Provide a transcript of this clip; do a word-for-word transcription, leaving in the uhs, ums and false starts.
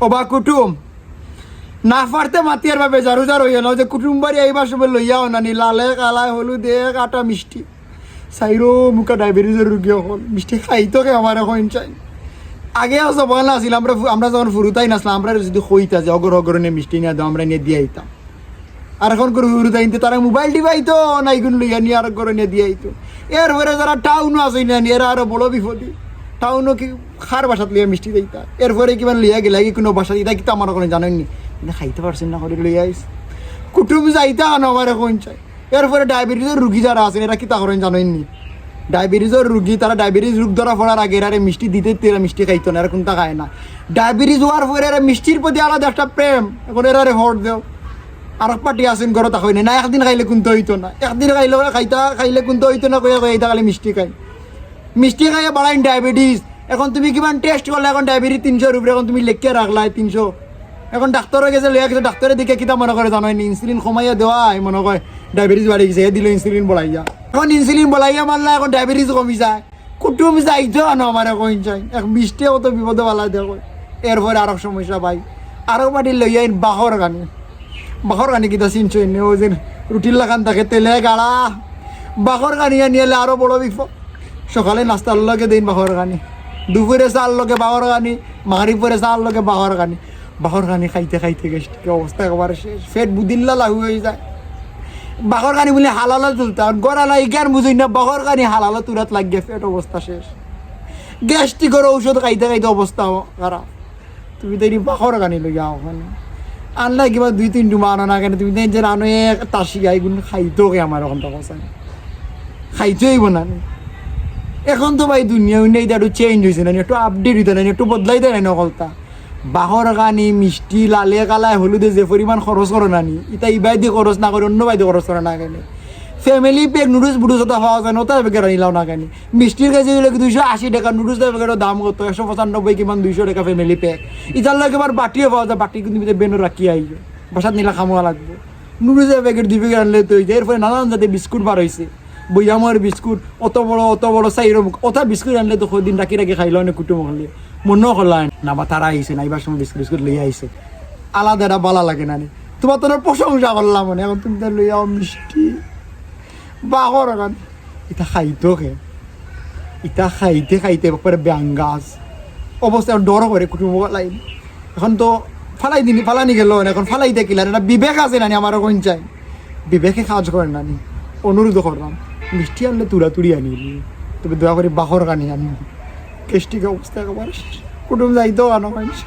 ওবা কুটুম, না পারতে মাতিয়ার বা বেজার উজার অইও না, যে কুটুম বাড়ি আইবার সময় লইয়া অনানি লালে কালায় হলুদে কাটা মিষ্টি। চাইরো মুখা ডায়াবেটিসর রুগী অকল, মিষ্টি খাইতো কে আমারে কইন চাইন। আগে অউ জমানা আছিল, আমরা ফু-, আমরা যখন ফুরুতাইন আছলাম, আমরারে যুদি কইতা যে অগর অগর নে মিষ্টি নিয়া দেও, আমরা নিয়া দিয়া আইতাম। আর অখন করু ফুরুতাইন্তে তারা মোবাইল টিপাইতো না, ইগুন লইয়া নিয়া আর অগর নিয়া দিয়া আইতো। এরপরে যারা টাউনো আছইন না নি, এরা আরো বড় বিপদে। টাউনো কি কার বাসাত লইয়া মিষ্টি দিতা? এরপরে কিমান লইয়া গেলা কি কুনু বাসাত, ইতা কিতা আমারে কইন জানইন নি? মানে খাইতে পারছইন না করি লইয়া আইছ। কুটুম যাইতা আনো আমারে কইন চাই। এরপরে ডায়াবেটিসর রুগী যারা আছইন, এরা কিতা করইন জানইন নি? ডায়াবেটিসর রুগী, তারা ডায়াবেটিস রোগ ধরা পড়ার আগে এরারে মিষ্টি দিতে দিতে এরা মিষ্টি খাইতো না, এরা কুনতা খায় না। ডায়াবেটিস অওয়ার পরে এরা মিষ্টির প্রতি আলাদা একটা প্রেম, অখন এরারে হট দেও। আর এক পার্টি আছইন ঘরো থাকইন না, একদিন খাইলে কুনতা অইতো না, একদিন খাইলে খাইতা, খাইলে কুনতা অইতো না কইয়া কইয়া ইতা খালি মিষ্টি খাই। মিষ্টি খাইয়া বাড়াইন ডায়াবেটিস। অখন তুমি কিমান টেস্ট করলা, অখন ডায়াবেটিস তিনশোর উপরে, অখন তুমি লেখিয়া রাখলা তিনশো। অখন ডাক্তারর গেছে লইয়া গেছো, ডাক্তারে দেখে কিতা মনে করে জানইন নি? ইনসুলিন কমাইয়া দেওয়ায় মনে করে ডায়াবেটিস বাড়ি গেছে, এ দিল ইনসুলিন বাড়াইয়া। অখন ইনসুলিন বাড়াইয়া মারলা, অখন ডায়াবেটিস কমি যায়। কুটুম যাইতো আনো আমারে কইন চাই, এক মিষ্টি কত বিপদে বালা দেখো। এরপরে আরো সমস্যা ভাই, আরো পার্টি লইয়া আইন বাখর কানি। বাখর কানি কিতা চিনছইন নি? অউ যে রুটির লাখান থাকে তেলে গাড়া। বাখর কানি আনিয়ালে আরো বড় বিপদ। সকালে নাস্তার লগে দেইন বাখর কানি, দুপুরে চার লগে বাখর কানি, মাগরিবরে চার লগে বাখর কানি। বাখর কানি খাইতে খাইতে গ্যাস্ট্রিকে অবস্থা একবারে শেষ, পেট বুদিল্লা লাহু অই যায়। বাখর কানি বুলে হালালো তুলতা, আর গড়ালা ইগান বুঝইন না, বাখর কানি হালালো তুলাত লাগিয়া পেট অবস্থা শেষ। গ্যাস্ট্রিকর ঔষধ খাইতে খাইতে অবস্থা খারাপ। তুমি তো এটি বাখর কানি লইয়া অখানে আনলা কিবা দুই তিন ডুমা আনো না কেনে? তুমি তো যে আনো এক তাসিয়া, ইগুন খাইতো কে আমার অখন তো কথা খাইতে অইবো না নি? অখন তো ভাই দুনিয়া উনিয়া ইতা একটু চেঞ্জ অইছে না নি, একটু আপডেট অইতা না নি, একটু বদলাইতা না নি অকলতা। বাখর কানি, মিষ্টি, লালে কালায় হলুদে যে পরিমাণ খরচ করো না নি, ইতা ইবায়দি খরচ না করি অন্য বায়দি খরচ করো না কেনে? ফ্যামিলি প্যাক নুডলস বুডলস ওটা পাওয়া যায় না, ওটা প্যাকেট আনিলাও না কেনে? মিষ্টির কেজি অইলে কি দুইশো আশি টাকা, নুডলসর প্যাকেটর দাম কত? একশো পঁচানব্বই কিমান দুইশো টাকা ফ্যামিলি প্যাক। ইতার লগে আবার বাটিও পাওয়া যায়, বাটি কিন্তু বেনো রাখি আইও, বাসাত নিলা খামোয়া লাগবো। নুডলসর প্যাকেট দুই প্যাকেট আনলে তো অই যায়। এরপরে নানান জাতের বিস্কুট বার অইছে, বৈয়ামর বিস্কুট, অত বড় অত বড় সাইরো মুখ, অতা বিস্কুট আনলে তো কয়দিন রাখি রাখি খাইলো অনেক কুটুম অকলে। মনেও করলা না বা তারা আইছে না, ইবার সময় বিস্কুট বিস্কুট লইয়া আইছে, আলাদা এটা বালা লাগে না নি? তোমার তো প্রশংসা করলাম মানে, অখন তুমি তার লইয়া আও মিষ্টি বাখর কানি। ইতা খাইতো কে? ইতা খাইতে খাইতে একবারে ব্যাঙ্গাস অবস্থা, ডর করে কুটুম লাইন। অখন তো ফালাই দিনি, ফালানি গেল, অখন ফালাই দেখিলা না, বিবেক আছে না নি? আমারও কইন চাই, বিবেকে কাজ করে না নি? অনুরোধ করলাম, মিষ্টি আনলে তুড়াতুড়ি আনি, তবে দয়া করে বাখর কানি আনি। গ্যাস্ট্রিকে অবস্থা একবারে শেষ। কুটুম যাইতো আনো মানুষ।